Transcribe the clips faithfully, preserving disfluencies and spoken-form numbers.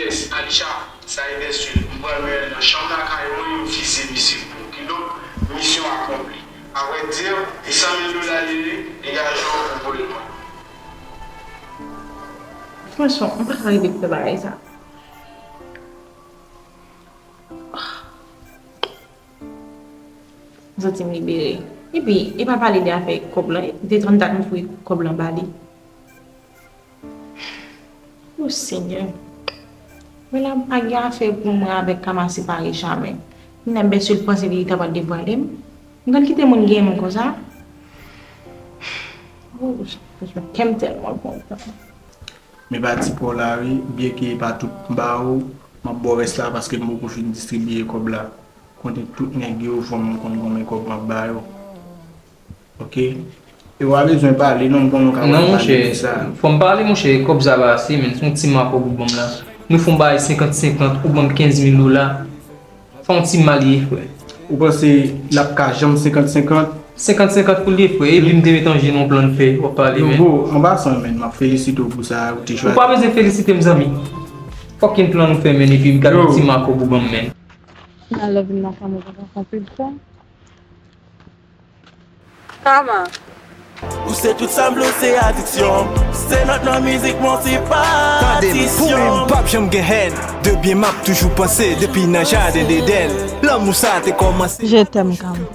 Yes, Alisha, sa e bèswil. M pral mennen l nan chanm lakay mwen, yo fize misye pou kidonk, misyon akonpli. Apre dir, e san mil dola li ye, degaje w pou voye mwen. Franchman, m pa ka rive fè bagay sa. M santi m libere. Epi, e pa pale de afè kòb lan, e de tranndat m voye kòb lan ba li. O Senyè, men la m pa gen afè pou mwen avèk Kama separe jamè. Menm bèswil panse li ta pral devwale m. M konn kite moun gen m konsa. Oh, kè m tèlman kontan. Men pati pa w la wi, byenke e pa tout m ba ou, m ap ba w rès la paske m poko fin distribiye kòb la. Konnen tout nèg yo, fò m konn konbyen kòb m ap ba yo. Ok. E w pa bezwen pale non, m konnen w ka pral pale de sa. Fò m pale monchè, kòb sa pa ase menn, se yon ti makòb ou ban m la. Nou fè yon bagay senkant senkant, ou ban m kenz mil dola. Fè yon ti mal ye frè. Ou panse l ap ka janm senkant senkant? Senkant senkant pou l ye frè, epi m te met an je nan yon plan fè, w ap pale menn. Bro, an pasan menn, m ap felisite w pou sa ou te chwazi. Ou pa bezwen felisite m zanmi. Fucking plan ou fè menn, epi gad yon ti makòb ou ban m menn. Nan love nan fè mwen kontan anpil fwa. Kama. Ou se tout sa m vle, w se adiksyon. Se nòt nan mizik mwen, se pa adisyon. Tande m, pou mwen, m p ap janm gen hèn. De byen m ap toujou panse, depi nan jaden Edenn. Lanmou sa te kòmanse. Je t'aime, Kama.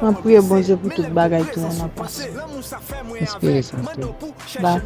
Mwen priye Bondye pou tout bagay tounen nan pase. Espere sa tou. Ba.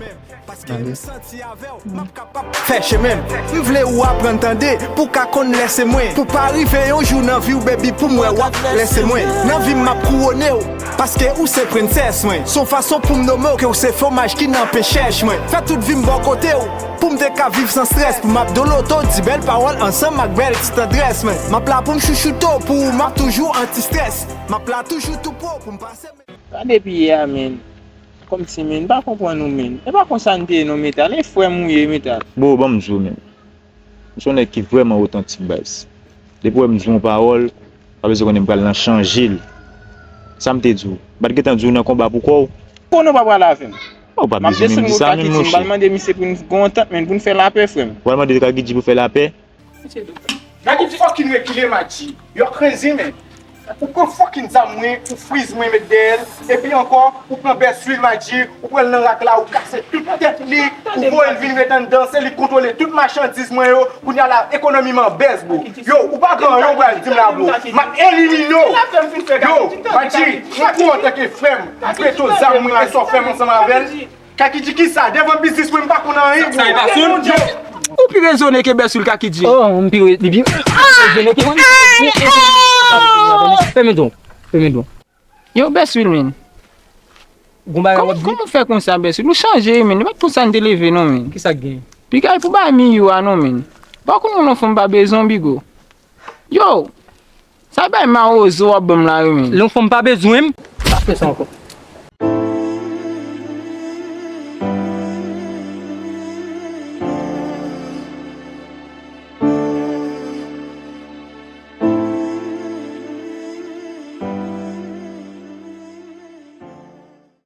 Fè chemen m, m vle ou aprann tande, pou w ka konn lè se mwen. Pou pa rive yon jou nan vi w, baby, pou m wè w ap lèse mwen. Nan vi m, m ap kouwone w, paske ou se prensès mwen. Se yon fason pou m nome w, ke w se fwomaj ki nan pen chèch mwen. Fè tout vi m bò kote w, pou m te ka viv san strès. Pou m ap dolo to, di bèl pawòl ansanm ak bèl ti tandrès mwen. M ap la pou m chouchoute w, pou ou m ap toujou anti strès. M ap la toujou tou pre w, pou m pase. Gade piye a menn. Kòmsi menn, m pa konprann ou menn. E pa konsa n te ye non Metal, e frè m ou ye Metal. Bro, ban m di w menn. M se yon nèg ki vrèman otantik baz. Depi w wè m di w yon pawòl, sa vle di konnen m pral nan chanje l. Sa m te di w, m pa t gentan di w nan konba pou kò w? Konnen w pa pral avè m. Ou pa bezwen menm di sa menm monchè. M pral mande misye pou n gen yon antant menn, pou n fè lapè frè m. Ou pral mande Kaki G pou fè lapè? Gade fucking rekile Madji. You're crazy man. Ou pran fucking zam mwen, ou friz mwen met dèyè l, epi ankò ou pran bèswil Madji, ou pran l nan rak la, ou kase tout tèt li, ou voye l vin ret anndan, se li k kontwole tout machandiz mwen yo, kounye a la ekonomi m an bèz bro. Yo, ou pa gen anyen ou pral di m la bro. M ap elimine w. Yo, Madji, mwen tou antanke frè m, m prete w zam mwen e sa w fè m ansanm avè l. Kaki G kisa? Devan biznis mwen m pa konn anyen bro. Yo. Ou pi rezone ke Bèswil Kaki G. Oh, m pi re- li pi rezone ke mwen. Fèmen don. Fèmen don. Yo Bèswil men. Gon bagay w ap di? Kòman w fè konsa Bèswil? Ou chanje wi men. Li pa t konsa n te leve non men. Kisa k gen? Piga pou bagay Miyou a non men. Pa konn yon lanfan m pa bezwen w Bigo. Yo. Sa bay mawozo w ap ban m la wi men. Lanfan m pa bezwen m. Pa fè sa ankò.